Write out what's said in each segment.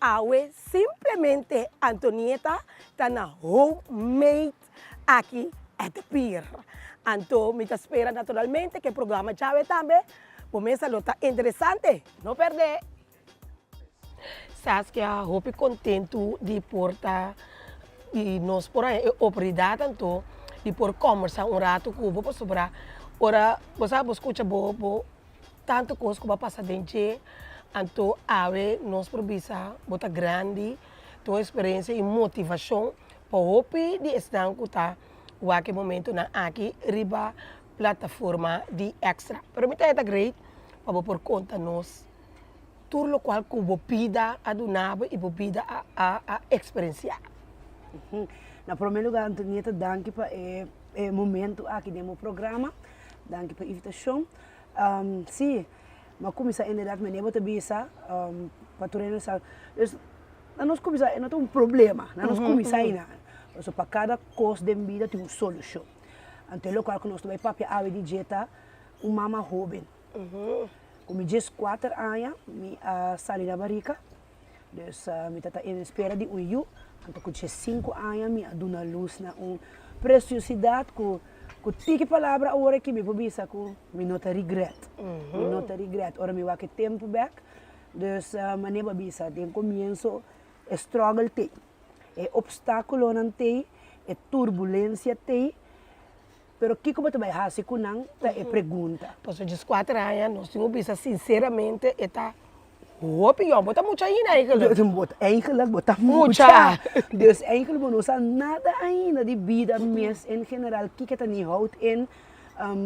Awe simplemente Antonieta ta na Homemade aki at the pier. Anto mi ta spera naturalmente ku e programa djawe tambe bo mesa lo ta interesante. No pèrdè! Saskia hopi kontentu di por ta di nos por haña e oportunidat anto di por kòmbersá un ratu ku bo pasobra ora bo sa bo skucha bo bo tantu kos ku bo a pasa den dje anto awe nos por bisa bo ta grandi ta un eksperensia i motivashon pa hopi di esnan ku ta wak e momentunan aki riba plataforma di Extra pero mi ta e ta great pa bo por konta nos. Tur lokual ku bo bida a duna bo i bo bida a eksperensiá. Na promé lugá Antonieta danki pa e momentu aki den bo programa, danki pa e invitashon. Si, mi a kuminsá inderdat manera bo ta bisa pa tur hende sa, dus na nos kuminsá e no ta un problema, na nos kuminsá einan, pasobra pa kada kos den bida tin un solushon. Anto e lokual ku nos ta bai papia awe di dje ta un mama hóben. Ku mi dieskuater aña mi a sali na barika, dus mi ta ta en espera di un yu, anto ku diesinku aña mi a duna lus na un presiosidat ku ku tiki palabra awor aki mi por bisa ku mi no ta regret, mi no ta regret ora mi wak e tempu bek, dus manera bo a bisa den komienso e struggle t'ei, e opstakulonan t'ei, e turbulensia t'ei. Pero kiko bo ta bai hasi ku nan ta e pregunta. Pasobra dieskuater aña nos tin ku bisa sinseramente e ta hopi yòn. Bo ta mucha ainda eigenlijk. Bo ta eigenlijk bo ta mucha. Dus eigenlijk bo no sa nada ainda di bida mes en general kiko ta ni houdt in.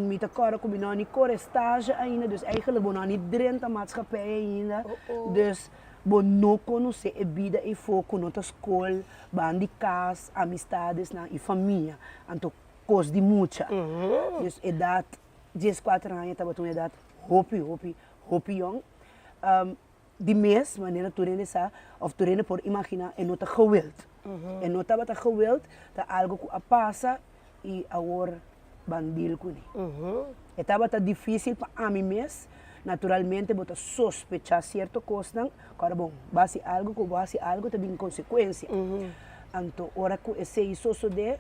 Mi ta kòrda ku mi no a ni kore stage ainda dus eigenlijk bo no a ni drenta maatschappij ainda. Dus bo no konosé e bida ei fo ku no ta skol, ban di kas, amistadesnan i famia. Anto kos di mucha. Dus edat dieskuater aña tabata un edat hopi hopi hopi yòn. Di mes manera tur hende sa òf tur hende por imaginá e no ta gewild. E no tabata gewild, ta algu ku a pasa i awor ban deal kuné. E tabata difísil pa ami mes, naturalmente bo ta sospechá sierto kosnan, ku ora bon bo hasi algu ku bo hasi algu ta bin konsekuensia. Anto ora ku esei sosodé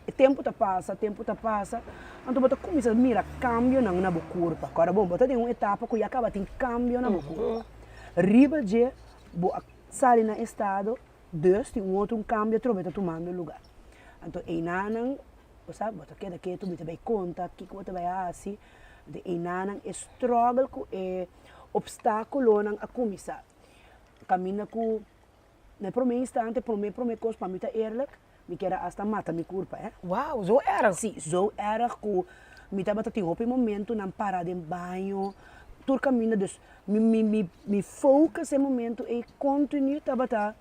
E tempu ta pasa, tempu ta pasa, anto bo ta kuminsá mira kambionan na bo kurpa. Kòrda bon, bo ta den un etapa ku ya kaba tin kambio na bo kurpa. Riba dje bo a sali na estado, dus tin un otro un kambio atrobe ta tumando lugá. Anto einanan, bo sa, bo ta keda ketu, bo ta bai konta kiko bo ta bai hasi. Anto einanan e struggle ku e opstákulonan a kuminsá. Kaminda ku Na e prome instante, prome prome kos pa mi ta eerlijk, mi kier a hasta mata mi kurpa eh. Wow, zo erg? Si, zo erg ku mi tabata tin hopi momentunan para den baño, tur kaminda, dus mi mi mi mi focus e momento ei kontinu tabata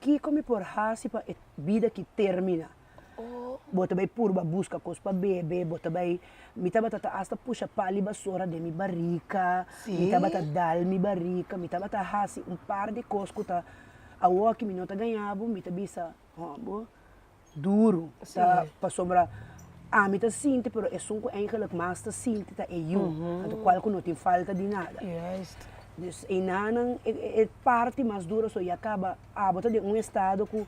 kiko mi por hasi pa e bida aki termina. Bo ta bai purba buska kos pa bebe, bo ta bai, mi tabata ta hasta pusha pali basora den mi barika, mi tabata dal mi barika, mi tabata hasi un par di kos ku ta awoki mi no ta gaña bo, mi ta bisa bo duru, ta pasobra ami ta sinti pero esun ku eigenlijk mas ta sinti ta e yu, anto kual ku no tin falta di nada. Dus einanan e parti mas duru so ya kaba abo ta den un estado ku.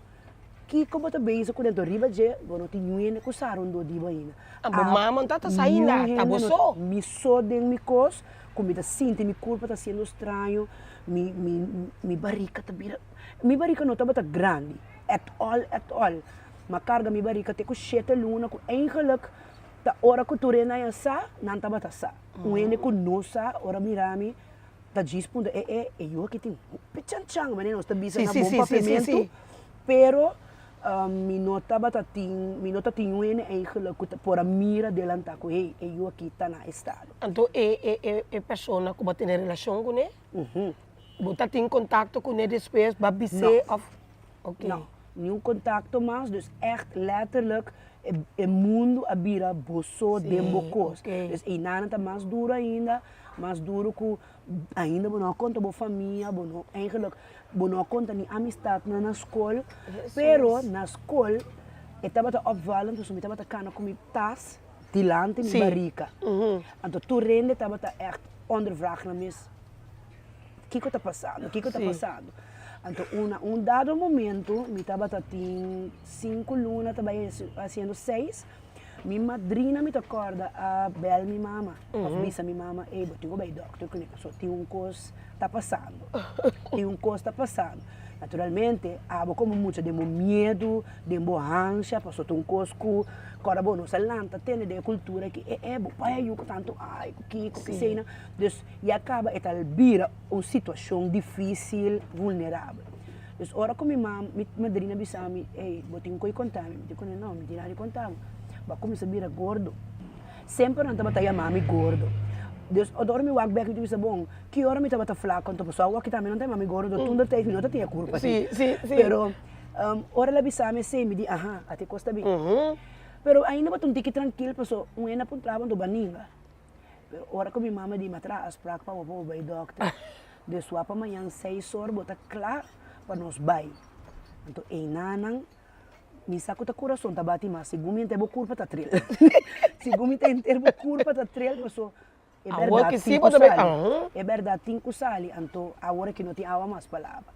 Kiko bo ta bezig ku dentro riba dje bo no tin niun hende ku sa rondó di bo ainda. Bo mama no ta sa ainda, ta bo so. Mi so den mi kos ku mi ta sinti mi kurpa ta siendo straño, mi mi mi barika ta bira, mi barika no tabata grandi at all at all, m'a karga mi barika te ku shete luna ku eigenlik ta ora ku tur hende a sa nan tabata sa, un hende ku no sa ora mira mi Ta djis puntra e e e yu aki tin hopi chanchan manera nos ta bisa na bon papiamentu pero mi no tabata tin mi no ta tin un hende eigenlijk ku ta por a mira delanta ku hey e yu aki ta na estado. Anto e e e e persona ku bo a tene relashon kuné bo ta tin kontakto kuné despues bo a bis'é òf? No, niun kontakto mas dus ègt letterlijk e mundu a bira bo so den bo kos dus einan ta mas duru ainda. Mas duro ku ainda bo no a konta bo famia, bo no eigenlijk bo no a konta ni amistatnan na skol, pero na skol e tabata opvallend pasobra mi tabata kana ku mi tas dilanti mi barika. Anto tur hende tabata ègt ondervraag na mes. Kiko ta pasando, kiko ta pasando. Anto una un dado momento mi tabata tin sinku luna ta bai hasiendo seis, mi madrina mi ta kòrda a bèl mi mama òf bisa mi mama, ey bo tin ku bai dòkter kuné pasobra tin un kos ta pasando, tin un kos ta pasando. Naturalmente abo komo mucha den bo miedu, den bo hansha pasobra ta un kos ku kòrda bo no sa lanta tende den e kultura ki e e bo pai a yuka tantu ai ku kiko ku eseinan. Dus ya kaba e ta bira un situashon difísil, vulnerabel. Dus ora ku mi mama, mi madrina bisa mi, ey, bo tin ku konta mi? Mi di kuné, no, mi tin nada di konta bo. Bo a kuminsá bira gordo. Semper nan tabata yama mi gordo. Dus ora mi wak bèk mi ta bisa, bon, ki ora mi tabata flako anto? Pasobra awor aki tambe nan ta yama mi gordo, tur de tijd mi no ta tin e kurpa así. Pero ora el a bisa mi esei, mi di, aha, ati kos ta bin. Pero ainda bo ta un tiki trankil pasobra un hende a puntra bo anto bo a ninga. Pero ora ku mi mama di mi a traha afsprak pa bo pa bo bai dòkter, dus wak pa mañan seis or bo ta kla pa nos bai. Anto einanan mi sa ku ta kurason ta bati mas segun mi henter bo kurpa ta trel. Segun mi ta henter bo kurpa ta trel paso e bèrdat tin ku sali, e bèrdat tin ku sali anto awor aki no tin awa mas pa laba.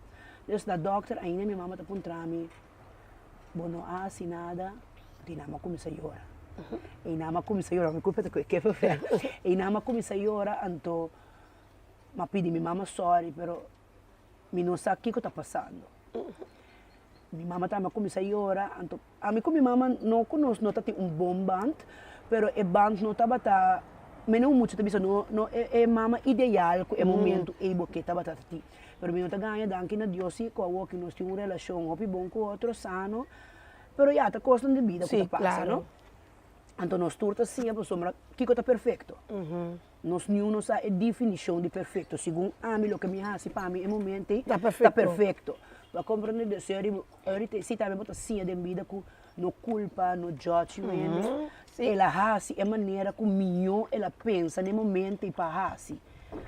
Dus na dòkter ainda mi mama ta puntra mi. Bo no a hasi nada, di nan a kuminsá yora. I nan a kuminsá yora, mi kulpa ta ku e kefe. I nan a kuminsá yora, anto mi a pidi mi mama sòri, pero mi no sa kiko ta pasando. Mi mama tambe a kuminsá yora, anto ami ku mi mama no ku nos no ta tin un bon band, pero e band no tabata, mene un mucha ta bisa no no e mama ideal ku e momento ei bo ke tabata tin. Pero mi no ta gaña danki na Dios si ku awoki nos tin un relashon hopi bon ku otro, sano, pero ya ta kosnan di bida ku ta pasa no. Anto nos tur ta siña pasobra kiko ta perfekto. Nos niun no sa e definishon di perfekto, segun ami loke mi hasi pa mi e momento ei ta perfekto. Bo a komprende? Dus ahorita si tambe bo ta siña den bida ku no kulpa, no judge hende, el a hasi e manera ku mihó el a pensa na e momento ei pa hasi.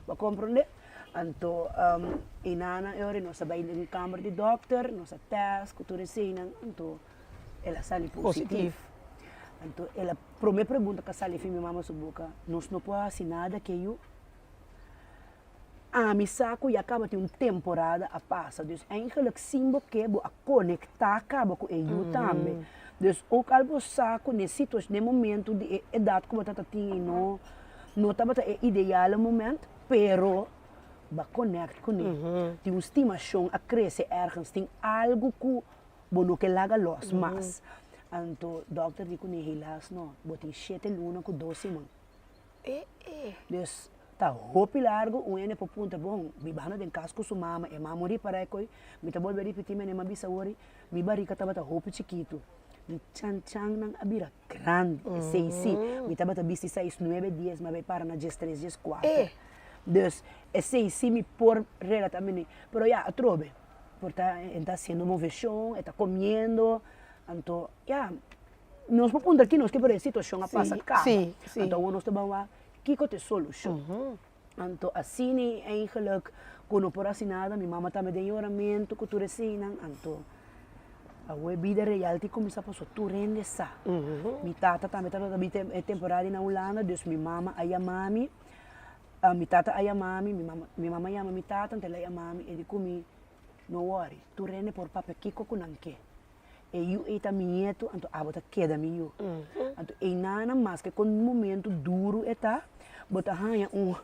Bo a komprende? Anto e nana e ora nos a bai den kamber di dòkter, nos a tèst ku tur eseinan, anto el a sali positif. Anto el a promé pregunta ku a sali for mi mama su boka, nos no por hasi nada ke yu? Ami sa ku ya kaba tin un temporada a pasa, dus eigenlik sin bo ke bo a konektá kaba ku e yu tambe. Dus ook al bo sa ku n'e situashon, n'e momento di e edat ku bo tabata tin ei no no tabata e ideale moment, Pero bo a connect cu ne, tin un stimacion a crece ergens, tin algo cu bo no ke laga los mas. Anto dokter di cu ne, helaas no, bo tin shete luna cu dos siman. Dus ta hopi largo, un hende por puntra, bon, mi banda den cas cu su mama, e mama muri para e coi, mi ta bolbe ripiti mene m'a bisa wori, mi barica tabata hopi chikitu, mi chan channan a bira Grandi, esei si. Mi tabata bisti seis, nuebe, dies, mi a bai para na diestres, dieskuater. Dus, esei si mi por relata mene. Pero ya, atrobe, por ta e ta hasiendo moveshon, e ta komiendo, anto ya, nos por puntra ki nos ke, pero e situashon a pasa kaba. Anto awor nos ta ban wak kiko ta e solushon. Anto asina eigenlijk ku no por hasi nada, mi mama tambe den yoramentu ku tur eseinan, anto awor e bida real tin kuminsá pasobra tur hende sa. Mi tata tambe tabata bin e temporada na Hulanda, dus mi mama a yama mi, mi tata a yama mi, mi mama a yama mi tata, anto el a yama mi, e di ku mi, no wòri, tur hende por papia kiko ku nan ke. E yu ei ta mi nietu, anto abo ta keda mi yu. Anto einan maske kon momento duru e ta, bo ta haña un.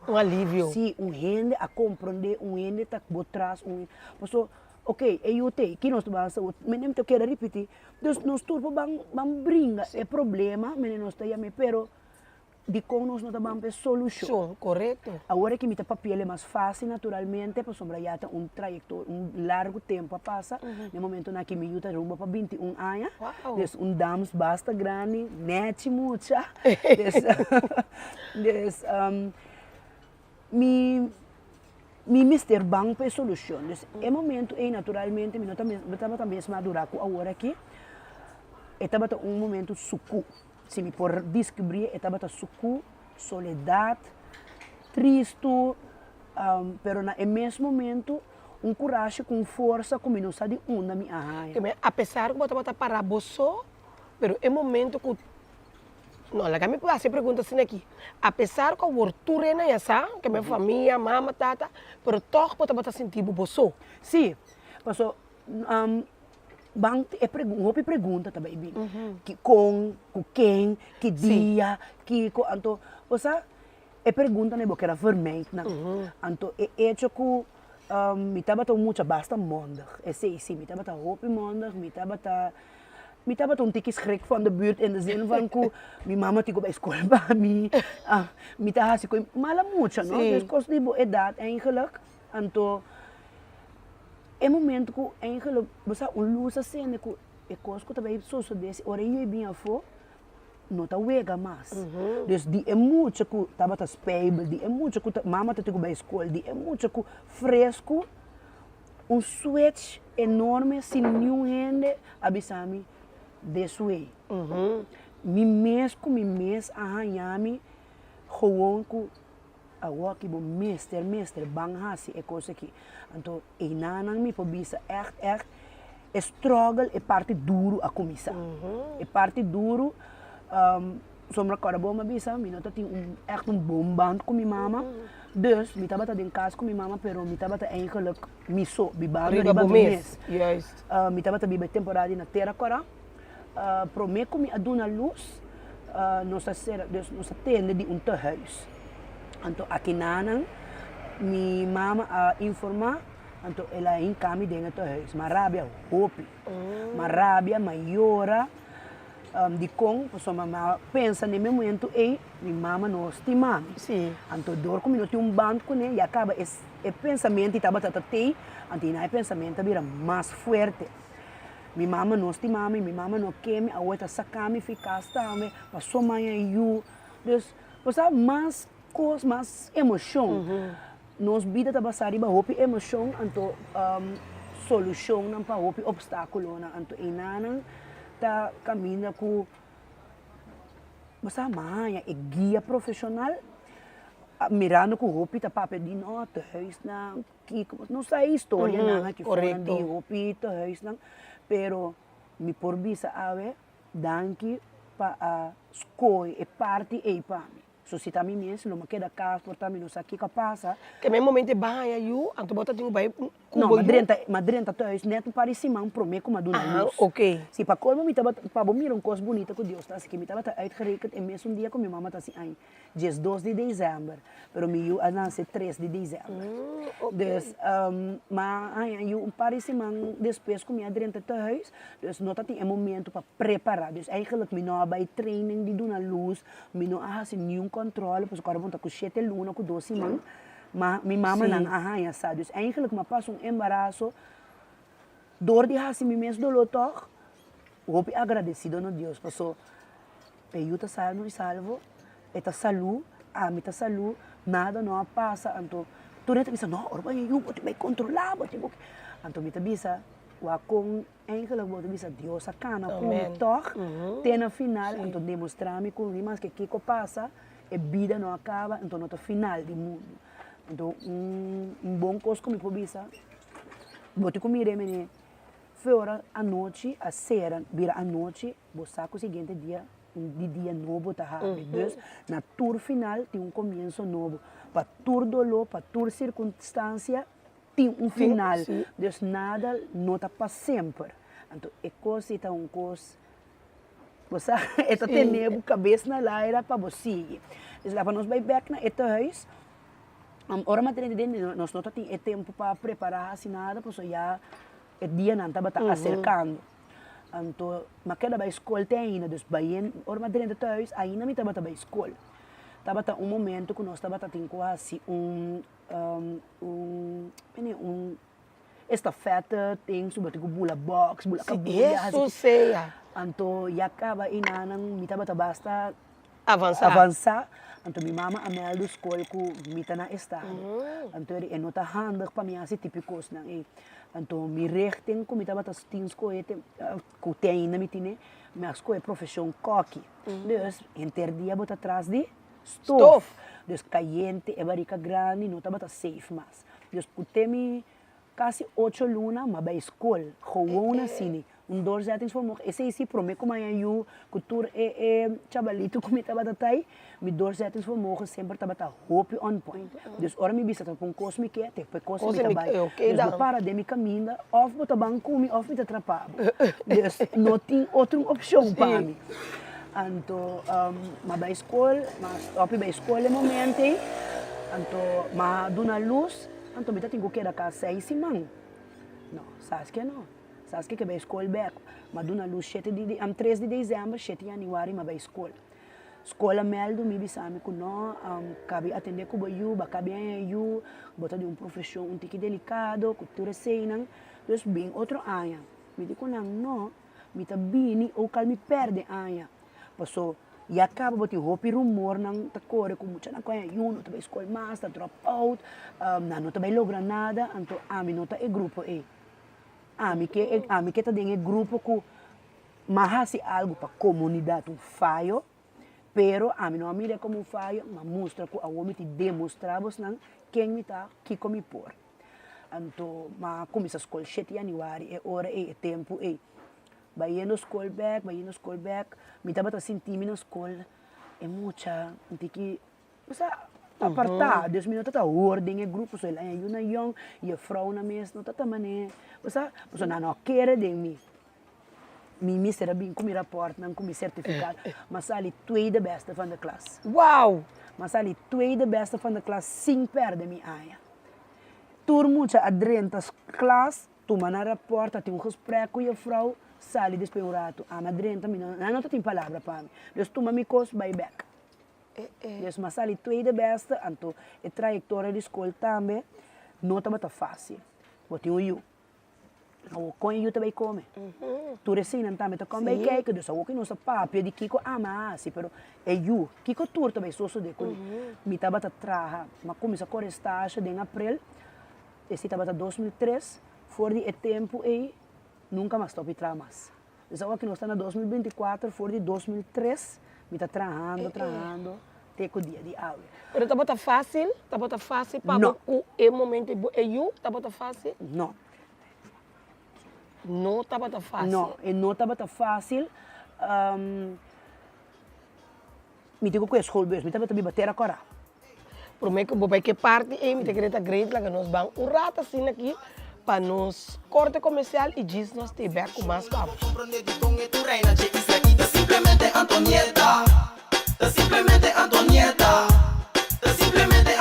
Un alivio. Sí, un hende a komprondé, un hende ta bo tras, un paso ok e yu t'ei, ki nos ta ban hasi? Mene mi ta keda ripití, dus nos tur por ban ban bringa e problema, mene nos ta yam'é, pero Dikon nos no ta ban pa e solushon? Shon, korekto. Awor aki mi ta papi'el e mas fásil naturalmente pasobra ya ta un trayekto, un largu tempu a pasa. Na e momentunan aki mi yu ta rumbo pa 21 aña. Wow! Dus un dams basta grandi, nèchi mucha. Dus, dus mi mi mester ban pa e solushon. Dus e momentu ei naturalmente mi no ta mes, mi tabata mes madurá ku awor aki. E tabata un momentu sukú. Si mi por descubrí e tabata suku, soledad, tristu, pero na e mes momento un kurashi ku un forsa ku mi no sa di unda mi a haña. Te mira, apesar ku bo tabata para bo so, pero e momento ku No, laga mi por hasi e pregunta asina aki. Apesar ku awor tur hende ya sa, ke mi famia, mama, tata, pero tòg bo tabata sinti bo bo so. Sí, paso ban e hopi pregunta ta bai bin. Ki kon, ku ken, ki dia, kiko, anto bo sa e preguntanan bo kier a vermijd nan. Anto e echo ku mi tabata un mucha basta mondig, esei si, mi tabata hopi mondig, mi tabata Mi tabata un tiki schrik van de buurt in de zin van ku mi mama tin ku bai skol pa mi, mi ta hasi ku mala mucha no, dus kos di bo edat eigenlijk, anto e momento ku eigenlijk bo sa un lus a sende ku e kos ku ta bai sosode si ora e yui bin afó no ta wega mas, dus di e mucha ku tabata spijbel, di e mucha ku mama ta tin ku bai skol, di e mucha ku fresku. Un switch enorme sin niun hende a bisa mi this way. Mi mes ku mi mes a haña mi gewoon ku awoki bo mester mester ban hasi e kos aki. Anto einanan mi por bisa ègt ègt e struggle e parti duru a kuminsá. E parti duru Sombra kòrda bo mi a bisa mi no ta tin un ègt un bon band ku mi mama, dus mi tabata den kas ku mi mama pero mi tabata eigenlijk mi so, bibando Riba riba bo mi mes, mes. juist. Mi tabata biba e temporada di na Tera Kòrá, promé ku mi a duna lus nos a sera, dus nos a tende di un tehuis. Anto akinanan mi mama a informá, anto el a hinká mi den e tehuis. Mi a rabia hopi, mi a rabia, mi a yora. Dikon? Pasobra mi a pensa na e momento ei, mi mama no stima mi. Sí. Anto dor ku mi no tin un band kuné, ya kaba e e pensamentu i tabata ta tei, anto i na e pensamentu a bira mas fuerte. Mi mama no stima mi, mi mama no ke mi, awor e ta saka mi fi kas tambe, paso maña yu. Dus, bo sa mas kos, mas emoshon. Nos bida ta basá riba hopi emoshon, anto solushonnan pa hopi opstákulonan. Anto einanan ta kaminda ku bo sa haña e guia profeshonal, mirando ku hopi ta papia di no tehuisnan, kiko, no sa e historianan aki foran di hopi tehuisnan, pero mi por bisa awe danki pa a skohe e parti ei pa mi. So si ta mi mes lo mi keda kas por ta mi no sa kiko a pasa. Te mes momento e baña yu anto bo ta tin ku bai ku No, bo ma yu. drenta ma drenta thuis net un par di siman prome ku mi a duna Aha, lus. ok. Si pa colmo mi tabata pa bo mira un kos bunita ku Dios ta hasi ke mi tabata uitgerekend e mesun dia ku mi mama ta hasi aña, diesdos di december, pero mi yu a nase tres di december. Ok. Dus ma haña yu un par di siman despues ku mi a drenta thuis, dus no ta tin e momento pa prepara. Dus eigenlijk mi no a bai training di duna lus, Mi no a hasi niun kòntròle pasobra ku ora bo ta ku shete luna ku dos siman, ma mi mamanan a haña sa. Dus eigenlijk mi a pasa un embaraso dor di hasi mi mes doló tòg, hopi agradesido na Dios paso e yu ta sano i salvo, e ta salú, ami ta salú, nada no a pasa. Anto tur hende ta bisa, no ora bo haña yu bo tin bai kontrolá, bo tin bo. Anto mi ta bisa, wak kon. Eigenlijk bo ta bisa Dios a cana cu mi toch te na final, anto demostra mi cu ni maske kico pasa e bida no a caba, anto no ta final di mundo. Anto un bon cos cu mi por bisa, bo tin cu mira e mene fe ora anochi a cera bira anochi bo sa cu siguiente dia di dia nobo ta habri. Dus na tur final tin un comienzo nobo, pa tur dolor, pa tur circunstancia. Tin un final, dus nada no ta pa semper. Anto e kos ei ta un kos, bo sa, e ta tene bo kabes na laira pa bo sigui. Dus laga nos bai bek na e tehuis, ora mi a drenta den nos no ta tin e tempu pa prepará hasi nada pasobra ya e dianan tabata aserkando. Anto mi a keda bai skol te ainda, dus bai ora mi a drenta tehuis ainda mi tabata bai skol. Tabata un momento ku nos tabata tin ku hasi un. Un mene un estafeta tin su bati ku bula box bula kabuya Si eso sea. Anto ya kaba e nanan mi tabata basta Avansa. avansa anto mi mama a mèldu skol ku mi ta na estado anto e no ta handig pa mi hasi tipo kosnan ei anto mi richting ku mi tabata tin skohe ku te ainda mi tine mi a skohe profeshon kòki dus henter dia bo ta tras di Stof. Dus cayente, e barica grandi no tabata safe mas. Dus cu te mi casi ocho luna m'a bay school, gewoon asini. Un doorzettingsvermogen, esei si prome ku maña yu ku tur e e chabalitu ku mi tabata tai, mi doorzettingsvermogen semper tabata hopi on point. Dus ora mi bisa ta pa un kos mi ke, te pa e kos mi ta bai. Dus bo para den mi kaminda, òf bo ta ban ku mi òf mi ta trapa bo. Dus no tin otro opshon pa mi. Anto m'a bai skol, m'a stòp di bai skol e momento ei, anto m'a duna lus, anto mi ta tin ku keda kas seis siman. No, Saskia no. Saskia ke bai skol bek. M'a duna lus shete di, tres di desèmber, shete yanüari m'a bai skol. Skol a mèldu mi bisa mi ku no, kabi atendé ku bo yu, bo a kabi haña yu, bo ta di un profeshon un tiki delikado ku tur eseinan, dus bin otro aña. Mi di ku nan no, mi ta bini okal mi pèrdè aña, paso ya kaba bo tin hopi rumornan ta kore ku muchanan ku haña yu no ta bai skol mas, ta drop out, nan no ta bai logra nada, anto ami no ta e grupo ei. Ami ke ami ke ta den e grupo ku M'a hasi algu pa komunidat un fayo, pero ami no a mira komo un fayo, m'a mustra ku awor mi tin demostrá bosnan ken mi ta, kiko mi por. Anto m'a kuminsá skol shete yanüari, e ora ei, e tempu ei. Bayendo skol bèk, bayendo skol bèk, mi tabata sinti mi na skol e mucha un tiki Osea, apartá, dus mi no ta ta hoor den e grupo, so el a yunan yòn, jefrounan mes no ta ta manera, osea, pasobra nan no a kere den mi. Mi mester a bin ku mi rapòrtnan, ku mi sertifikat, m'a sali tweede beste van de klas. Wow! M'a sali tweede beste van de klas sin pèrdè mi aña. Tur mucha a drenta klas, tuma nan rapòrt, a tin un gesprek ku jefrou, sali despues un ratu. Ami a drenta, mi no, nan no ta tin palabra pa mi. Dus tuma mi kos, bai bèk. Dus m'a sali tweede beste, anto e trayektoria di skol tambe no tabata fásil. Bo tin un yu. Awor kon e yu ta bai kome? Tur eseinan tambe ta kon bai kijk, dus awor ku nos ta papia di kiko ama a hasi, pero e yu, kiko tur ta bai sosode kuné? Mi tabata traha, mi a kuminsá kore stasha den aprel, esei tabata 2003, for di e tempu ei nunka mas stòp di traha mas. Dus awor ku nos ta na 2024, for di 2003 mi ta trahando, trahando te ku dia di awe. Pero tabata fácil? Tabata fácil pa bo ku e momento bo e yu? Tabata fácil? No. No tabata fácil? No, e no tabata fácil. Mi tin ku kue schoolbus, mi tabata biba Tera Kòrá. Promé ku bo bai ke parti ei mi ta kere ta great laga nos ban un rat asina aki pa nos korte komersial i djis nos te bèk ku mas pa bo. Ta simplemente Antonieta, ta simplemente Antonieta, ta simplemente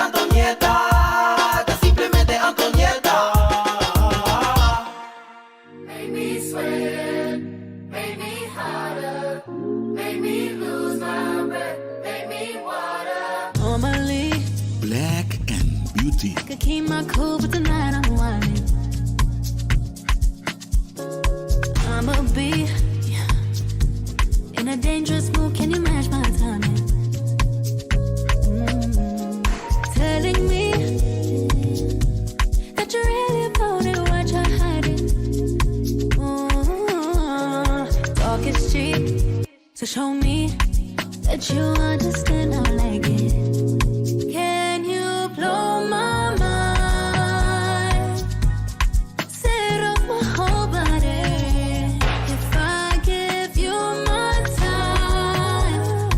Antonieta. Make me sweat, make me hotter, make me lose my breath, make me water. Normally, Black and Beauty. I could keep my cool, but tonight I'm whining. I'ma be in a dangerous mood. Can you match my timing? Mm-hmm. Telling me that you're really about it, what you're hiding. Mm-hmm. Talk is cheap, so show me that you understand. I like it. Can you blow my mind? Set off my whole body. If I give you my time,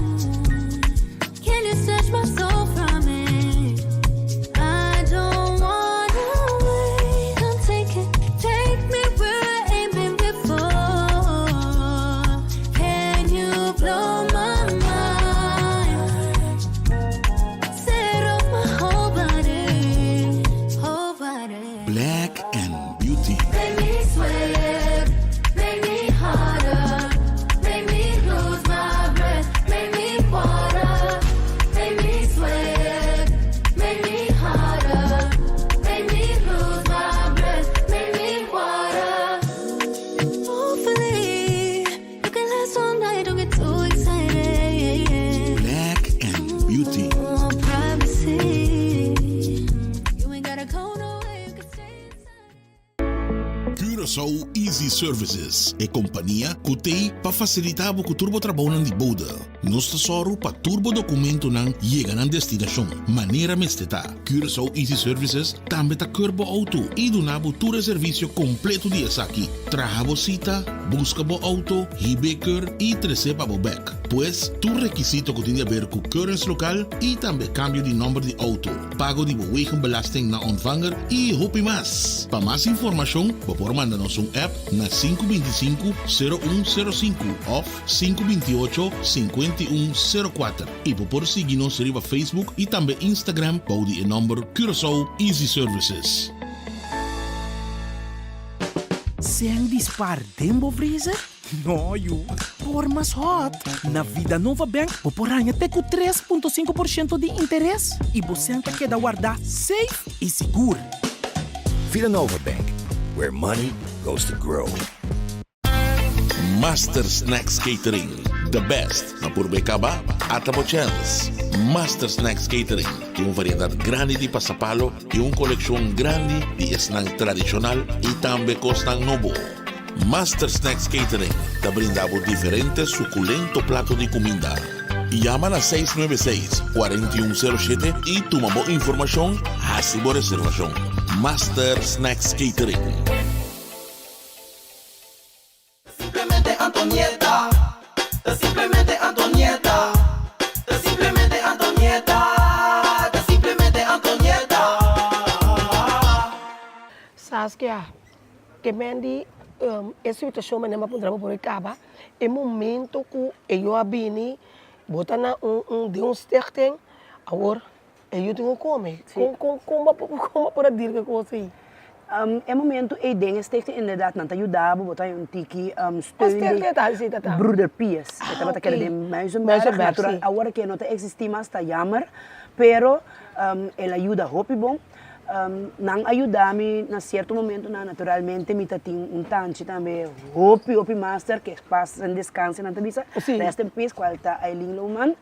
can you snatch my soul from it? I don't wanna wait. Come take it, take me where I ain't been before. Can you blow my mind? Set off my whole body, whole body. Black and Beauty. Make me sweat, make me hotter, make me lose my breath, make me water, make me sweat, make me hotter, make me lose my breath, make me water. Hopefully, you can last all night, don't get too excited. Black and Beauty. Oh, privacy. You ain't gotta go nowhere, you can stay inside. Curaçao y. Easy Services, e kompania ku t'ei pa fasilitá bo ku tur bo trabounan di bode. Nos ta sòru pa tur bo dokumentonan yega nan destinashon manera mester ta. Curaçao Easy Services tambe ta keur bo outo i duna bo tur e servisio kompleto di esaki, traha bo sita, buska bo outo, hib'é keur i tres'é pa bo bèk. Pues, tur rekisito ku tin di aber ku keuringslokaal i tambe kambio di nòmber di outo, pago di bo wegenbelasting na ontvanger i hopi mas. Pa mas informashon bo por manda nos un app na 525 0105 òf 528 5104 i bo por sigui nos riba Facebook i tambe Instagram bou di e nòmber Curaçao Easy Services. Sèn di spar den bo freezer? No yu, por mas hot! Na Vidanova Bank bo por haña te ku 3.5% di interes i bo sèn ta keda wardá safe i sigur. Vidanova Bank, where money goes to grow. Master Snacks Catering, the best na purbe kaba, ata bo chèns. Master Snacks Catering tin un variedat grandi di pasapalo i un kolekshon grandi di esnan tradishonal i tambe kosnan nobo. Master Snacks Catering ta brinda bo diferente sukulento plato di kuminda. Yama na 696 4107 i tuma bo informashon, hasi bo reservashon. Master Snacks Catering. Simplemente Antonieta, ta simplemente Antonieta, ta simplemente Antonieta, ta simplemente Antonieta. Saskia, Ke men di e situashon manera bo a puntra bo por e kaba, e momento ku e yu a bini bo ta na un un den un stichting, awor e yu tin ku kome. Kon kon kon bo kon bo por a deal ku e kos ei? E momento ei den e stichting inderdat nan ta yuda bo, bo ta haña un tiki steun di Broeder Pius. E tabata keda den Muizenberg, natural awor ke no ta eksistí mas ta jammer, pero el a yuda hopi bon. Nan a yuda mi na cierto momentonan, naturalmente mi ta tin un tanchi tambe hopi hopi master ke pas en descanse nan ta bisa, rest in peace cual ta Aileen Louman,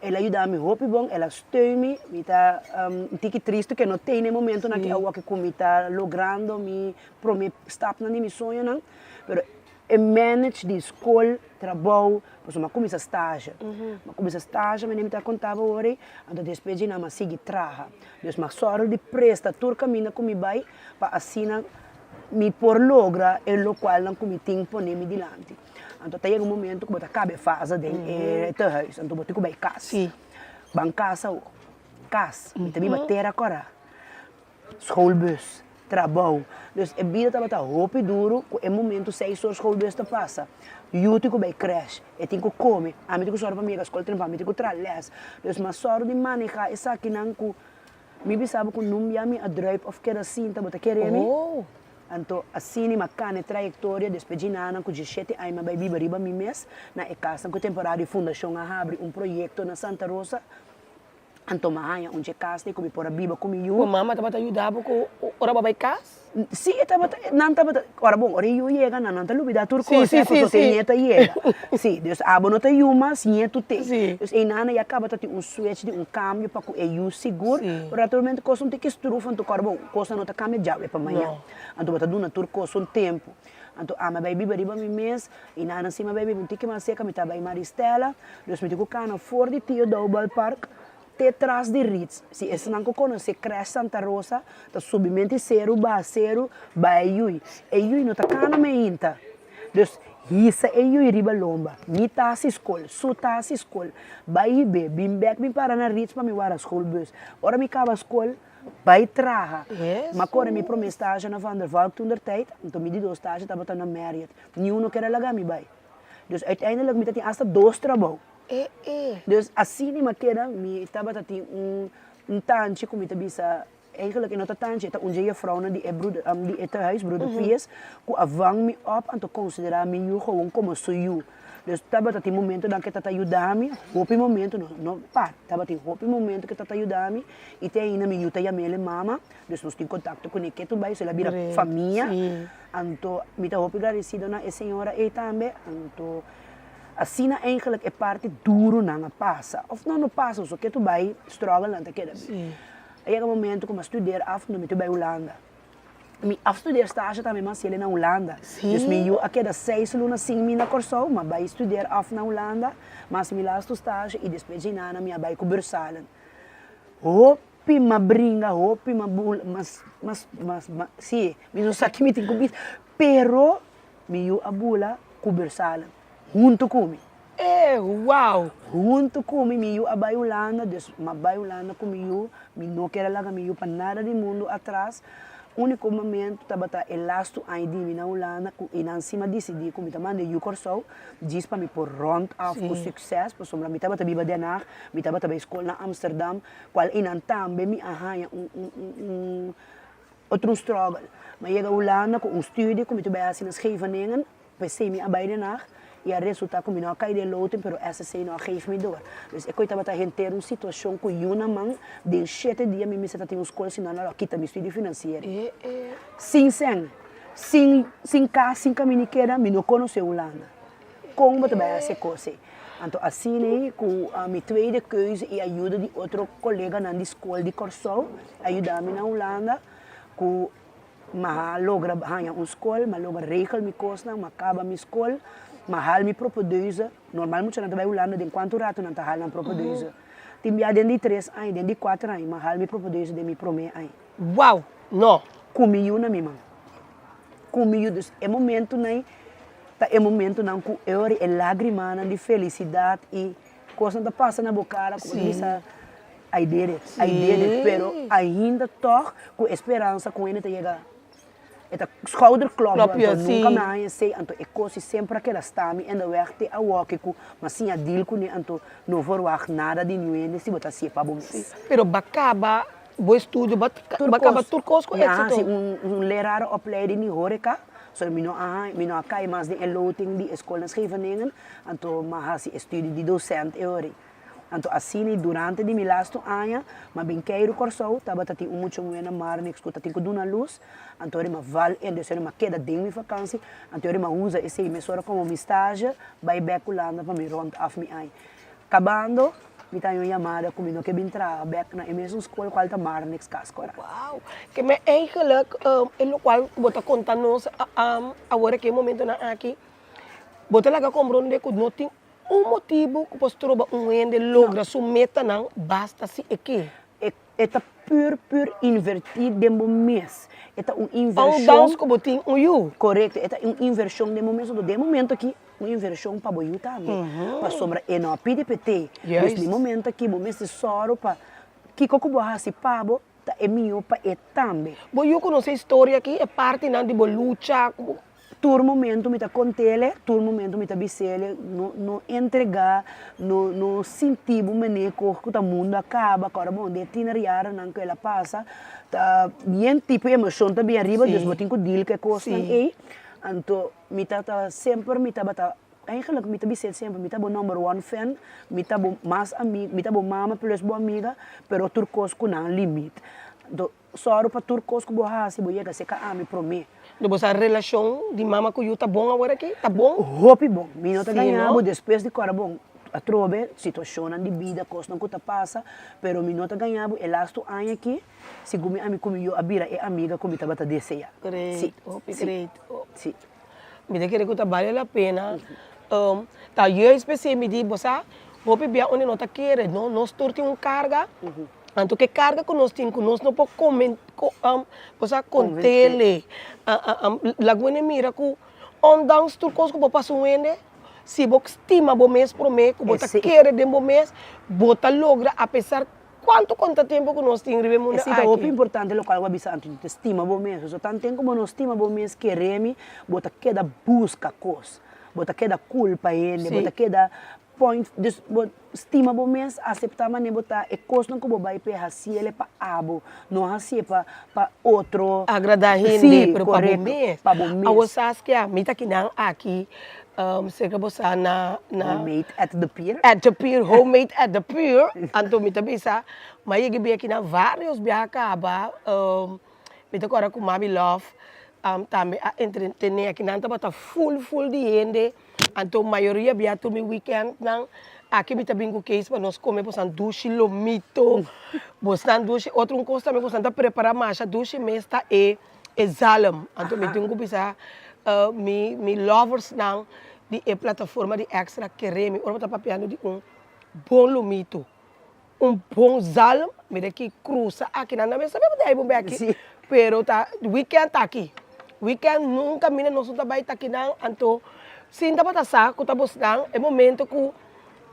el a yuda mi hopi bon, el a steun mi, mi ta un tiki tristo ke no tene e momentonan ke awo ku mi ta logrando mi prome stapnan di mi soñonan, pero E manage di skol, trabou, pasobra mi a kuminsá stage. Mi a kuminsá stage manera mi ta konta bo awor ei, anto despues dje nan mi a sigui traha. Dus mi a sòru di presta tur kaminda ku mi bai pa asina mi por logra e lokualnan ku mi tin pone mi dilanti. Anto ta yega un momento ku bo ta kaba e fase den e tehuis, anto bo tin ku bai kas. Ban kas awor, kas, mi ta biba tera kòrá. Schoolbus, trabou. Dus e bida tabata hopi duru ku e momento seis or schoolbus ta pasa. Yu tin ku bai crèche, e tin ku kome, ami tin ku sòru pa mi yega skol trempan, mi tin ku traha lès. Dus mi a sòru di manehá esakinan ku mi bisa bo ku nun bia mi a druip òf keda sinta, bo ta kere mi? Anto asina mi a kana e trayektoria despues dje nanan ku djeshete aña mi a bai biba riba mi mes na e kasnan ku e temporada di fundashon a habri un proyekto na Santa Rosa. Anto mi a haña un dje kas di ku mi por a biba ku mi yu. Bo mama tabata yuda bo ku ora bo bai kas? Si, e tabata, nan tabata, ora bon, ora e yu yega nan, nan ta lubida tur kos, eh, pasobra e ñetu a yega. Si, dus abo no ta yu mas, ñetu t'e. Dus ei nana ya kaba ta tin un switch di un kambio pa ku e yu sigur, pero naturalmente kos no tin ki struf, anto ora bon, kosnan no ta kambia djawe pa mañan. Anto bo ta duna tur kos un tempu. Anto ami a bai biba riba mi mes, i nana si mi a bai biba un tiki mas serka, mi ta bai Maristella, Dus mi tin ku kana for di Tio Doubal Park te tras di Ritz. Si esnan ku konosé Crèche Santa Rosa ta subi menti seru baha seru baha e yui. E yui no ta kana meinta. Dus hisa e yui riba lomba. Mi ta hasi skol, su ta hasi skol. Bai hib'é, bin bèk bin para na Ritz pa mi wara schoolbus. Ora mi kaba skol, bai traha. Mi a kore mi promé stage na Van der Valk toentertijd, anto mi di dos stage tabata na Marriott. Niun no ker a laga mi bai. Dus uiteindelijk mi ta tin hasta dos trabou. Dus asina mi a keda, mi tabata tin un un tanchi ku mi ta bisa, eigenlijk e no ta tanchi, e ta un dje jefrounan di e broeder di e tehuis, broeder Pies, ku a vang mi op anto konsiderá mi yu gewoon komo su yu. Dus tabata tin momentonan ku e tabata yuda mi, hopi momento, no no pa, tabatin hopi momento ku e tabata yuda mi i te ainda mi yu ta yam'el mama, dus nos tin kontakto kuné ketu bai, so el a bira famia. Anto mi ta hopi gradecido na e señora ey tambe, anto asina eigenlijk e parti duro nan a pasa, of no no pasa, so ke tu bay struggle nan ta keda bi. A yega momento cu mi a studeer af, mi ta bay Hulanda. Mi afstudeerstage tambe m'a hasiel na Hulanda. Dus mi yu a keda seis luna sin mi na Kòrsou, m'a bai studeer af na Hulanda, m'a hasi mi lastu stage i despues djinana mi a bai ku bursalen. Hopi m'a bringa, hopi m'a bula, mas, mas, mas, si, mi no sa ki mi tin ku bisa, pero mi yu a bula ku bursalen huntu ku mi. E wow! Huntu ku mi, mi yu a bai Hulanda, dus m'a bai Hulanda ku mi yu, mi no ker a laga mi yu pa nada di mundu atras. Úniko momento tabata e lastu aña di mi na Hulanda ku i nan si m'a disidí ku mi ta manda e yu Kòrsou djis pa mi por rònt af ku sukses, pasobra mi tabata biba Den Haag, mi tabata bai skol na Amsterdam, kual i nan tambe mi a haña un un un un otro un struggle. M'a yega Hulanda ku un studie ku mi ta bai hasi na Scheveningen. P'esei mi a bai Den Haag i a resultá ku mi no a kai den loting pero SSC no a geef mi door. Dus e koi tabata henter un situashon ku yu na man den shete dia mi mester ta tin un skol si no nan lo a kita mi studie finansiero. Sin sèn, sin sin kas, sin kaminda di keda mi no konosé Hulanda. Kon bo ta bai hasi e kos ei? Anto asina ei ku mi tweede keuze i ayuda di otro koleganan di skol di Kòrsou a yuda mi na Hulanda ku M'a logra haña un skol, m'a logra regel mi kosnan, m'a kaba mi skol, m'a hal mi propedeuse. Normal muchanan ta bai Hulanda den kuantu ratu nan ta hal nan propedeuse. Tin bia den di tres aña, den di kuater aña, m'a hal mi propedeuse den mi promé aña. Wow! No! Ku mi yu na mi man. Ku mi yu. Dus e momentunan ta e momentunan ku e ora e lagrimanan di felisidat i kosnan ta pasa na bo kara ku bo ta bisa. I did it, I did it, pero ainda tog ku e speransa ku hende ta yega e ta schouderklop bo, anto nunka mi a haña esei, anto e kos si semper a keda sta mi in de weg te awoki ku mi a siña deal kuné, anto no verwagt nada di niun hende si bo ta hasié pa bo mes. Pero bo a kaba bo estudio, bo a kaba tur kos ku Mi a éksito? hasi un lerarenopleiding di horeca, so mi no a haña, mi no a kai mas den e loting di e skol na Scheveningen, anto mi a hasi e studio di docent e ora ei. Anto asina i durante di mi lastu aña, m'a bin keiru Kòrsou, tabata tin un mucha muhé na Marnix ku ta tin ku duna lus, anto ora m'a val en, dus ora m'a keda den mi vakansi, anto ora m'a usa esei mesora komo mi stage, bai bèk Hulanda pa mi rònt af mi aña. Kabando, mi ta haña un yamada ku mi no ke bin traha bèk na e mesun skol kual ta Marnix Cas Kora. Wow! Ke men eigenlijk e lokual ku bo ta konta nos awor aki e momentonan aki, bo ta laga komprondé ku no tin Un motibu ku por stroba un hende logra su metanan basta si e ke. E ta pur pur invertí den bo mes. E ta un invershon. Ondanks ku bo tin un yu. Korekto, e ta un invershon den bo mes. Anto den e momento aki, un invershon pa bo yu tambe. Pasobra e no a pidi p'e te. Dus den e momento aki bo mester sòru pa kiko ku bo a hasi pa bo ta e mihó pa e tambe. Bo yu konosé historia aki, e partinan di bo lucha ku bo. Tur momento mi ta kont'ele, tur momento mi ta bis'ele, no no entregá, no no sinti bo manera ku ku ta mundu a kaba, ku ora bon den e tiner yaranan ku el a pasa ta bien tipo emoshon ta bin ariba, dus bo tin ku deal ku e kosnan ei. Anto mi ta ta semper mi tabata Eigenlijk mi ta bis'é semper, mi ta bo number one fan, mi ta bo mas ami, mi ta bo mama plus bo amiga, pero tur kos ku nan limit. Anto, sòru pa tur kos ku bo hasi, bo yega serka ami promé. Do bo sa relashon di mama ku yu ta bon awor aki? Ta bon? Hopi bon. Mi no ta gaña bo despues di kòrda bon atrobe situashonnan di bida, kosnan ku ta pasa, pero mi no ta gaña bo e lastu aña aki, segun mi ami ku mi yu a bira e amiga ku mi tabata deseá. Great, hopi great. Si. Mi ta kere ku ta bale la pena. Ta juist p'esei mi di, bo sa, hopi bia unda no ta kere, no, nos tur tin un karga, anto ke karga ku nos tin ku nos no por komen, bo sa, kont'ele, laga wende mira ku ondanks tur kos ku bo pasa un hende, si bo stima bo mes promé, ku bo ta kere den bo mes, bo ta logra apesar Cuanto conta tempo cu nos tin riba e mundo Esei ta hopi aki? importante locual bo a bisa antes, ta stima bo mes. Pasobra tan tempo bo no stima bo mes kere mi, bo ta keda busca cos, bo ta keda culpa hende, bo ta keda point, dus bo stima bo mes, acepta manera bo ta, e cosnan cu bo bay pe haciele pa abo, no hacié pa pa otro. Agrada hende, Sí, pero pa bo correcto, mes. pa bo mes. Awor Saskia, mi ta kinan aki Serka bo sa na na. Homemade at the pier. At the pier, homemade at the pier. Anto mi ta bisa, mi a yega bia kinan varios biaha kaba, mi ta kòrda ku Mami Love tambe a entretene akinan tabata ful ful di hende, anto mayoria bia tur mi weekendnan aki mi ta bin ku Kees pa nos kome bosan dushi lomito, bosnan dushi, otro un kos tambe ku bosan ta prepara masha dushi mes ta e. E zalm. Anto mi tin ku bisa mi mi loversnan di e plataforma di Extra kere mi ora bo ta papiando di un bon lomito, un bon zalm, mi ta ki krusa aki nan nan mester sabi bo ta bo beki pero ta weekend ta aki, weekend nunka mina nos no ta bai ta akinan anto sin tabata sa ku ta bosnan e momento ku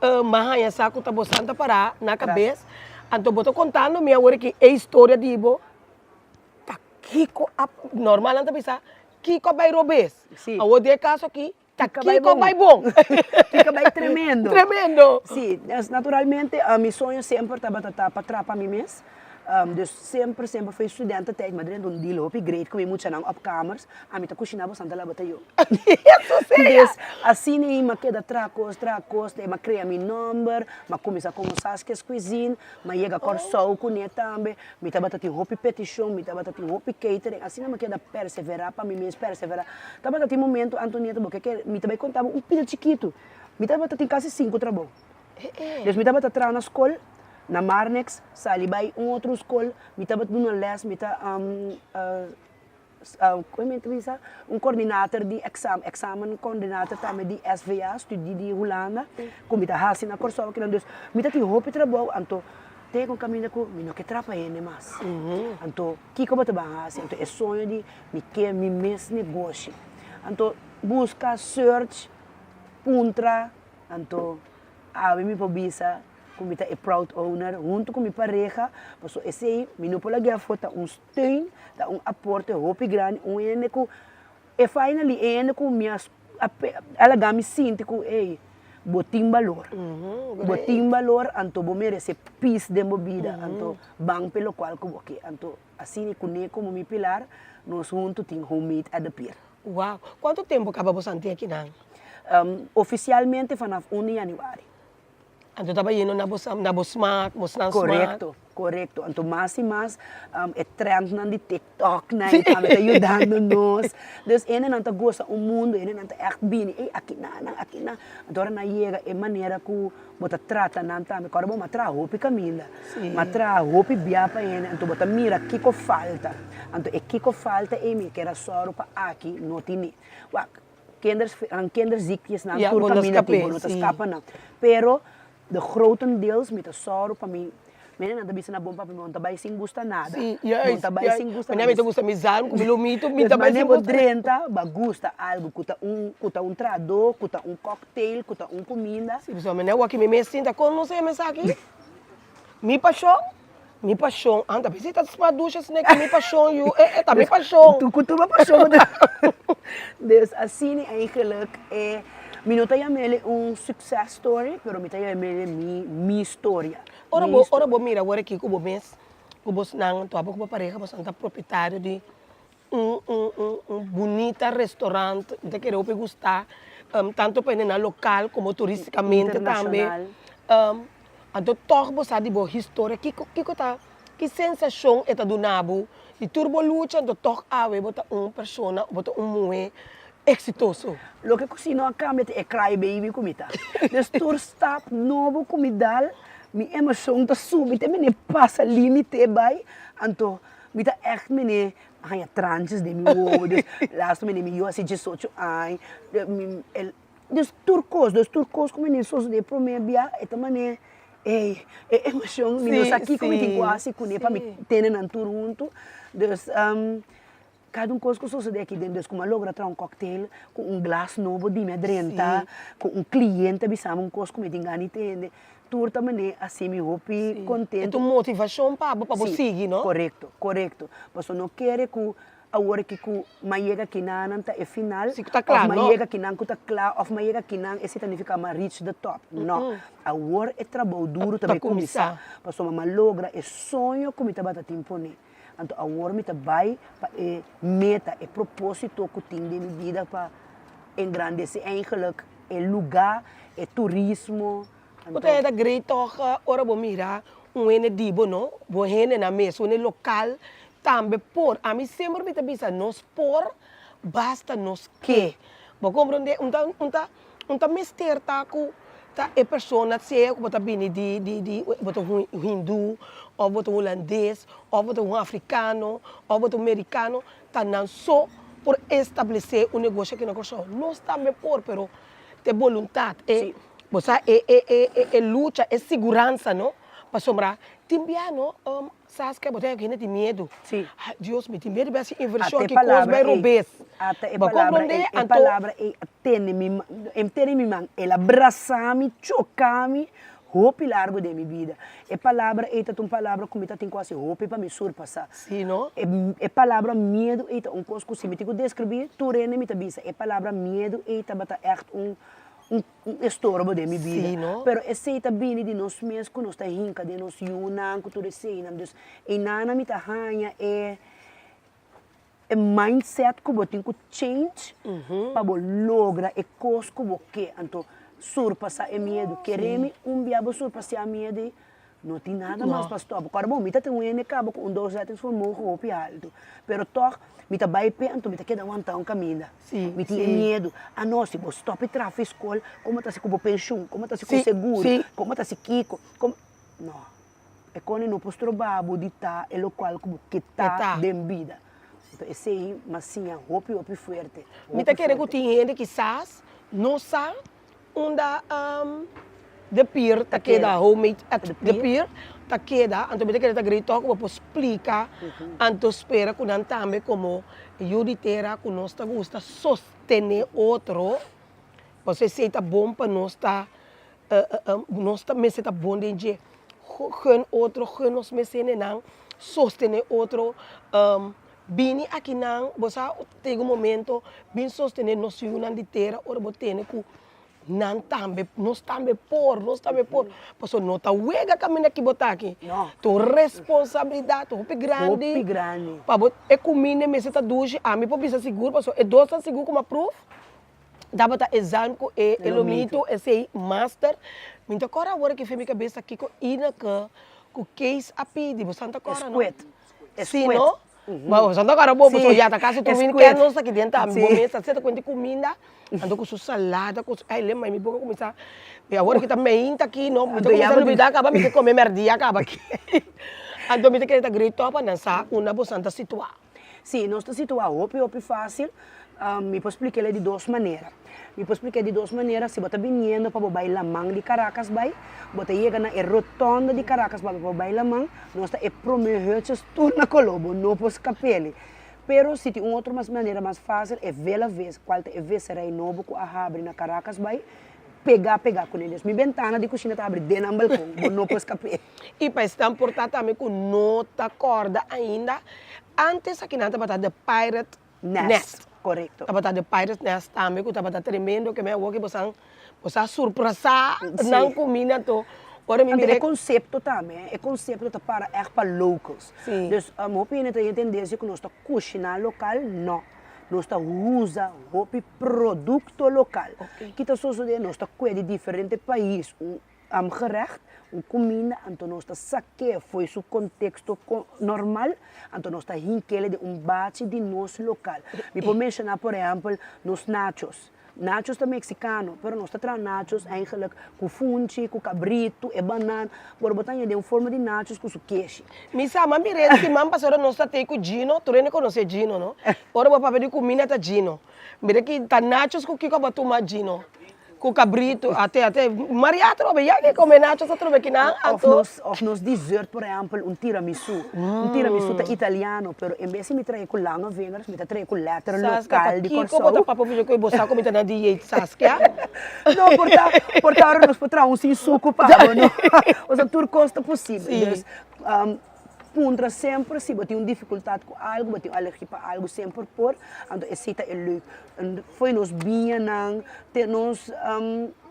mi a haña sa ku ta bosnan ta para na kabes anto bo ta kontando mi awor aki e historia di bo. Ta kiko a normal nan ta bisa kiko a bai robes. Sí. Awor den e kaso aki ta Kiko a bai kiko a bon. bai bon. Kiko a bai tremendo. Tremendo. Sí, dus naturalmente mi soño semper tabata ta pa traha pa mi mes. Dus semper semper for e studententijd mi a drenta un deal hopi great ku mi muchanan op kamers, ami ta kushiná bosan ta laba ta yo. Eso sea. Dus asina ei mi a keda traha kos traha kos te mi a krea mi nòmber, mi a kuminsá komo Saske's Cuisine, Mi a yega Kòrsou kuné tambe, mi tabata tin hopi petishon, mi tabata tin hopi catering, asina mi a keda perseverá pa mi mes, perseverá. Tabata tin momento, Antonieta, bo ke kere, mi ta bai konta bo un pida chikitu, mi tabata tin kasi sinku trabou. Dus mi tabata traha na skol, na Marnix, sali bai un otro skol, mi tabata duna lès, mi ta Un coördinator di examen, examen coördinator tambe di SVA, studie di Hulanda, ku mi ta hasi na Kòrsou akinan. Dus mi ta tin hopi trabou, anto te ku kaminda ku mi no ke trapa hende mas. Anto kiko bo ta ban hasi? Anto e soño di mi ke mi mes negoshi. Anto buska, search, puntra, anto awe mi por bisa ku mi ta e proud owner huntu ku mi pareha, pasobra esei mi no por laga afó ta un Steun ta un aporte hopi grandi, un hende ku e finally e hende ku mi a a laga mi sinti ku ey bo tin balor, bo tin balor anto bo merese peace den bo bida anto ban pa e lokual ku bo ke, anto asina kuné komo mi pilar nos huntu tin Homemade at the Pier. Wow! Kuantu tempu kaba bo santi akinan? Ofisialmente vanaf un di yanüari. Anto ta bayendo na bo na bo smaak, bo snan smaak. Korekto, korekto. Anto mas i mas e trendnan di TikTok nan i tambe ta yudando nos. Dus hendenan ta gosa un mundu, hendenan ta ègt bini, ey akinan nan, akinan. Anto ora nan yega e manera ku bo ta trata nan tambe, kòrda bo m'a traha hopi kaminda, m'a traha hopi bia pa hende, anto bo ta mira kiko falta. Anto e kiko falta ei mi kier a sòru pa aki no tini. Wak, Kinders, kinderziektes nan Ja, tur bo no kaminda tin, skap'é, bo no ta sí. skapa nan. Pero de grotendeels mi ta sòru pa mi, mene nan ta bisa na bon papi, bo no ta bai sin gusta nada. Sí, Bo no juist, ta bai juist. sin gusta Manera nada. mi ta gusta mi zalm ku mi lomito, mi Dus ta bai manera sin bo gusta. drenta, bo a gusta algu ku ta un, ku ta un trahadó, ku ta un cocktail, ku ta un kuminda. Sí, pasobra mi no wak mi mes sinta kon nos e mes aki. Mi pashon, mi pashon, anta bisa ta sma dusha snake mi pashon yu, e e ta mi pashon. Tu ku tur bo pashon. Dus asina eigenlijk e, mi no ta yam'el un success story, pero mi ta yam'el mi mi storia. Ora bo, ora bo mira awor aki ku bo mes, ku bosnan, tabata ku bo pareha, boso ta propietario di Un un un un bunita restaurant mi ta kere hopi gusta tanto pa hendenan lokal komo turisticamente tambe anto tòg bo sa di bo historia kiko kiko ta ki sensashon e ta duna bo di tur bo lucha anto tòg awe bo ta un persona bo ta un muhé eksitoso. Loke ku si no a kambia ta e cry baby ku mi ta. Dus tur stap nobo ku mi dal mi emoshon ta subi te mene pasa limite bai anto Mi ta echt mene haña tranches den mi wowo, dus laatst mene mi yu hasi diesocho aña, dus tur kos, dus tur kos ku mene sosode prome bia e ta mane ey e emocion mi no sa kiko mi tin ku hasi kuné pa mi tene nan tur huntu, dus kada un kos ku sosode aki den, dus ku mi a logra traha un cocktail ku un glas nobo di mi a drenta, ku un cliente a bisami un kos ku mi tin gana di tende. Tur ta mane hasi mi hopi contento. E ta un motivacion pa bo, pa bo sigui, no? Corecto, corecto. Pasobra no kere cu awor aki cu m'a yega kinanan ta e final, Si cu ta cla, of m'a no. yega kinan cu ta cla, of m'a yega kinan esey ta nifica m'a reach the top. No. Awor e trabou duro ta bay cuminsa. Pasobra m'a logra e soño cu mi tabata tin pone. Anto awor mi ta bay pa e meta, e proposito cu tin den mi bida pa engrandece eigenlijk e luga, e turismo. Bo ta heda great tòg ora bo mira un hende di bo no, bo hendenan mes, un hende lokal tambe por. Ami semper mi ta bisa nos por basta nos ke. Bo komprende? Un ta un ta un ta mester ta ku ta e persona sea ku bo ta bini di di di bo ta un hindu òf bo ta un hulandes òf bo ta un afrikano òf bo ta un merikano. ta nan so por establesé un negoshi aki na Kòrsou. Nos tambe por, pero ta e boluntat, e, bo sa, e, e, e, e, e lucha, e siguransa, no? Pasobra tin bia, no, Saskia, bo ta haña ku hende tin miedu. Sí. Ai, Dios, mi tin miedu di hasi invershon Ata e aki, kos palabra bai ei, robes. ata e Bo a palabra komprondé? ei, e Anto. palabra ei a tene mi man, e tene mi man, el a brasa mi, choka mi hopi largu den mi bida. E palabra ei ta un palabra ku mi ta tin ku hasi hopi pa mi surpasá. Sí, no? E, e palabra miedu ei ta un kos ku si mi tin ku deskribí, tur hende mi ta bisa e palabra miedu ei tabata ègt un, un un estorbo den mi bida. Sí, no? Pero esei ta bini di nos mes ku nos ta hinka den nos yunan ku tur eseinan. Dus einan mi ta haña e e mindset ku bo tin ku change pa bo logra e kos ku bo ke. Anto surpasá e miedu. Kere mi un bia bo surpasá miedu ei, no tin nada mas pa stòp. Kòrda bo, mi ta tin un hende kaba ku un doorzettingsvermogen hopi haltu, pero tòg mi ta bai p'e anto mi ta keda wantá un kaminda. Mi tin e miedu, ah no, si bo stòp e traha fiskol, komo ta si ku bo penshun, komo ta si ku seguro, komo ta si kiko, komo. No, e kòne no por stroba bo di ta e lokual ku bo ke ta den bida. Anto esei m'a siña hopi hopi fuerte. Mi ta kere ku tin hende kisas no sa unda De Pier ta keda, Homemade at De Pier ta keda, anto mi ta kere ta great tòg ku bo por splika, anto spera ku nan tambe komo yu di tera ku nos ta gusta sostené otro, pasobra esei ta bon pa nos ta Nos ta mester ta bon den dje. Gun otro, gun nos mes hendenan, sostené otro. Bini akinan, bo sa tin un momento, bin sostené nos yunan di tera ora bo tene ku nan tambe, nos tambe por, nos tambe por. Pasobra no ta wega kaminda ki bo ta aki. Ta un responsabilidat hopi grandi. Hopi grandi. Pa bo e kuminda mester ta dushi. Ami por bisa sigur pasobra e dosnan sigur ku mi a pruf. Tabata e zalm ku e e lomito esei master. Mi ta kòrda awor aki fen mi kabesa kiko Ineke ku Kees a pidi. Bo san ta kòrda no? Eskuet. Si no? Bo san ta kòrda bo pasobra ya ta kasi tur win ken nos aki den tambe. Bo mes ta seta kuenta kuminda anto ku su salada ku su ai lemai mi boka kuminsá mi awor aki ta meinta aki no mi ta kuminsá lubidá kaba mi ke kome mèrdia kaba aki. Anto mi ta kere ta great tòg pa nan sa unda bo san ta situá. Sí, nos ta situá hopi hopi fásil. Mi por splik'é di dos manera. Mi por splik'é di dos manera, si bo ta biniendo pa bo bai laman di Caracas bai, bo ta yega na e rotonda di Caracas bai pa bo bai laman, nos ta e promé hutjes tur na koló, bo no por skap'é. Pero si tin un otro mas manera mas fásil, e Vela Vis, kual ta e visserij nobo ku a habri na Caracas bai, pegá pegá kuné. Dus mi bentana di kushina ta habri den nan balkon, bo no por skap'é. I pa esnan por ta tambe ku no ta kòrda ainda, ántes akinan tabata The Pirate Nest. Korekto. Tabata The Pirate Nest tambe ku tabata tremendo ke men awor ke bosan bosan a surprasá nan kuminda anto ora mi Anto mira e konsepto tambe, e konsepto ta para ègt pa locals. Sí. Dus hopi hende ta tendensia ku nos ta kushiná lokal, no. Nos ta usa hopi produkto lokal. Ki ta sosodé? Nos ta kue di diferente pais un Gerecht, un kuminda, anto nos ta sak'é fo'i su konteksto normal, anto nos ta hink'é den un bachi di nos lokal. Mi por menshoná por ehèmpel nos nachos. Nachos ta meksikano, pero nos ta traha nachos eigenlijk ku funchi, ku kabritu, e banan, por bo ta haña den un forma di nachos ku su keshi. Mi sa, m'a mir'é siman pasá ora nos ta tei ku Gino, tur hende konosé Gino, no? Ora bo papia di kuminda ta Gino. Mira ki ta nachos ku kiko bo a tuma Gino? Ku kabritu, ate ate Maria atrobe, ya ke kome nachos atrobe kinan Of anto. nos of nos dessert por ehempel un tiramisu. Un tiramisu ta italiano pero en bes di mi trae ku lange vingers mi ta trae ku letter Saskia, lokal di pakiko bo ta Kòrsou. papia mucho ku bo sa ku mi ta na dieet Saskia? No por ta por ta ora nos por traha un sin suku pa bo no. Osea tur kos ta posibel. Sí. Dus Puntra semper si bo tin un dificultad cu algo, bo tin alergia pa algo, semper por, anto esey ta e leuk. Fo'i nos biñanan te nos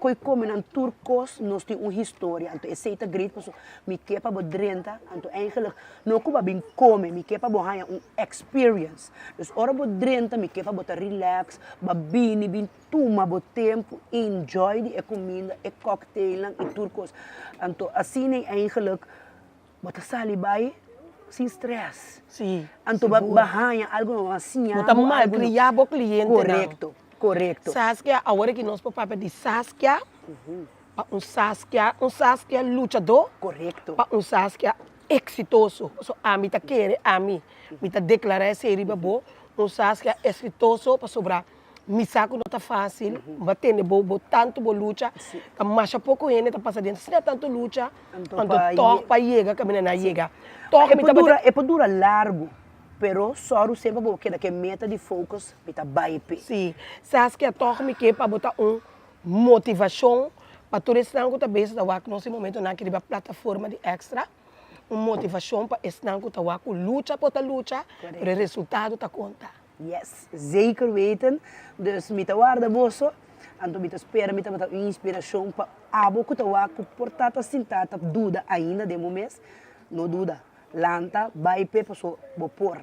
koe comenan tur cos nos tin un historia, anto esey ta great pasobra mi ke pa bo drenta, anto eigenlijk no cu bo a bin come, mi ke pa bo haya un experience. Dus ora bo drenta mi ke pa bo ta relax, bo a bini bin tuma bo tempo, enjoy di e cuminda, e cocktailnan y tur cos. Anto asina eigenlijk Bo ta sali bai sin stress. Sí, Anto bo bo haña algu no, bo a siña Bo ta bo algu no. malkriá bo klientenan. Korekto, korekto. Saskia, awor aki nos por papia di Saskia, pa un Saskia, un Saskia luchadó. Korekto. Pa un Saskia eksitoso. So ami ta kere, ami, mi ta deklará esei riba bo, Un Saskia eksitoso pasobra mi sa ku no ta fásil, bo a tende bo bo tantu bo lucha, ta masha poko hende ta pasa den asina tantu lucha, anto tòg pa yega kaminda nan a yega. Tòg mi tabata. E por dura largu, pero sòru semper bo keda ku e meta di focus mi ta bai p'e. Sí, Saskia tòg mi ke pa bo ta un motivashon pa tur esnan ku ta bezig ta wak nos e momentonan aki riba plataforma di Extra. Un motivashon pa esnan ku ta wak ku lucha por ta lucha, pero e resultado ta konta. Yes, zeker weten. Dus mi ta warda boso, anto mi ta spera mi tabata un inspirashon pa abo ku ta wak ku por ta ta sinta ta duda ainda den bo mes, no duda, lanta bai p'e paso bo por.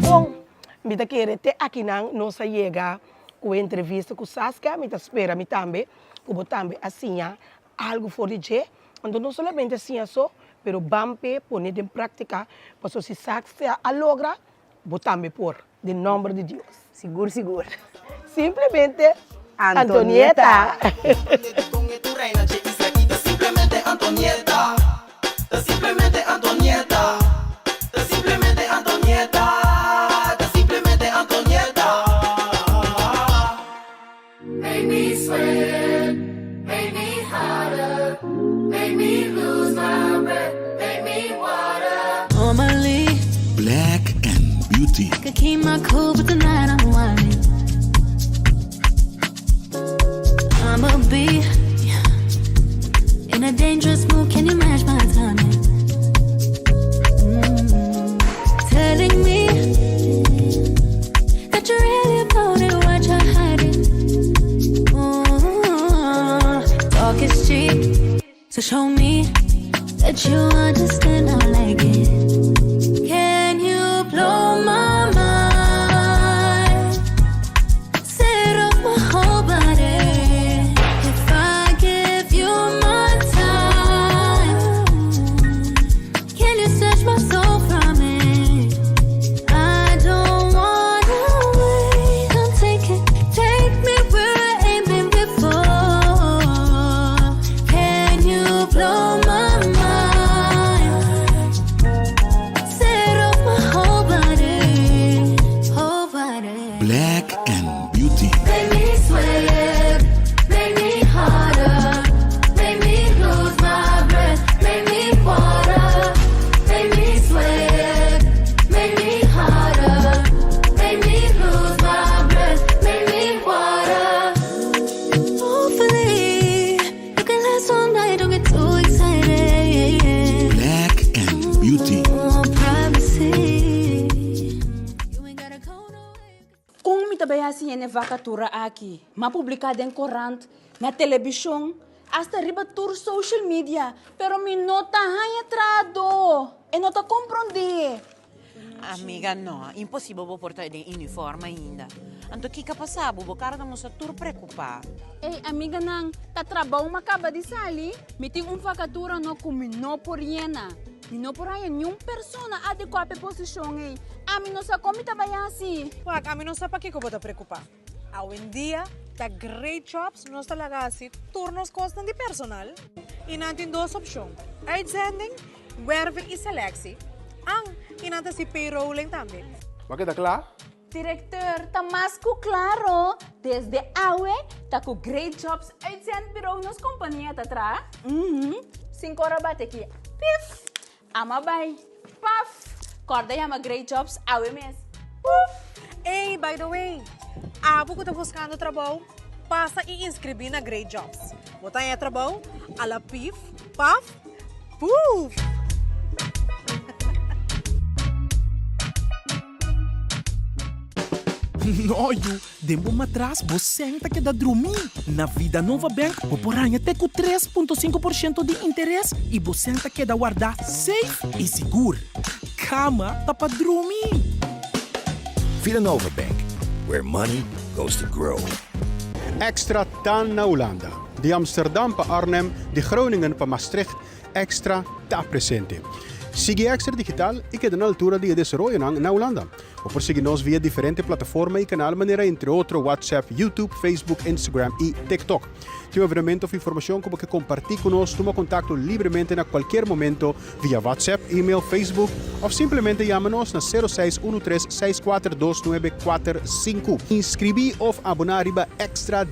Bon, mi ta kere te akinan nos a yega ku e entrevista ku Saskia, mi ta spera mi tambe ku bo tambe a siña algu for di dje, anto no solamente siña so, pero ban p'e pone den práktika, pasobra si Saskia a logra, bo tambe por, den nòmber di Dios. Sigur sigur. Simplemente Antonieta. Antonieta. Antonieta. Ta simplemente Antonieta. Ta simplemente Antonieta. Ta simplemente Antonieta. Make me sweat, make me hotter, make me lose my breath, make me water. Normally, Black and Beauty. could keep my cool, but tonight I'm whining. I'ma be in a dangerous mood. Can you match my timing? Mm. Telling me that you're really about it, what you're hiding. Ooh, talk is cheap, so show me that you understand. I like it. Can you blow my mind? Set up my whole body. If I give you my time, can you search my soul from it? I don't wanna wait. I'm taking, take me where I ain't been before. Can you blow my mind? Set off my whole body, whole body. Black and Beauty. Make me sweat, make me hotter, make me lose my breath, make me water, make me sweat, make me hotter, make me lose my breath, make me water. Hopefully, you can last all night. Don't get too excited. Black and Beauty. Oh, privacy. You ain't gotta go nowhere. Kon mi ta bai hasi e vakatura aki? M'a publiká den korant, na televishon, hasta riba tur social media, pero mi no ta haña trahadó. E no ta komprondé. Amiga, no. Imposibel bo por ta den uniform ainda. Anto, kiko a pasa bo? Bo kara ta mustra tur preokupá. Ei, amiganan, ta trabou m'a kaba di sali. Mi tin un vakatura no ku mi no por yena. Mi no por haña ningun persona adekuá pa e posishon ei. Ami no sa kon mi ta bai hasi. Wak, ami no sa pakiko bo ta preokupá. Awendia ta Great Jobs nos ta laga hasi tur nos kosnan di personal i nan tin dos opshon, uitzending, werving i selectie. An, i nan ta hasi payrolling tambe. Bo a keda kla? Direktor, ta mas ku klaro, desde awe ta ku Great Jobs Uitzendbureau nos kompania ta traha. Uhum, Sinkor a bati aki, pif! Ama bai, paf! Kòrda yama Great Jobs awe mes, puf! Ey, by the way, abo ku ta buskando trabou, pasa i inskribí na Great Jobs. Bo ta haña trabou a la pif, paf, puf! No, yu, den bo matras bo sèn ta keda drumí. Na Vida Nova Bank bo por haña te ku 3.5% di interes i bo sèn ta keda wardá safe i sigur. Kama ta pa drumi! Vida Nova Bank, where money goes to grow. Extra ta na Hulanda. Di Amsterdam pa Arnhem, di Groningen pa Maastricht, Extra ta presente. Sigui Extra Digital i keda na altura di e desaroyonan na Hulanda. Bo por sigui nos via diferente plataforma i kanal manera entre otro WhatsApp, YouTube, Facebook, Instagram i TikTok. Tin un evenemento of informashon ku bo ke kompartí ku nos, tuma kontakto libremente na kualkier momento via WhatsApp, email, Facebook of simplemente yama nos na 0613 642945. Inskribí of aboná riba Extra.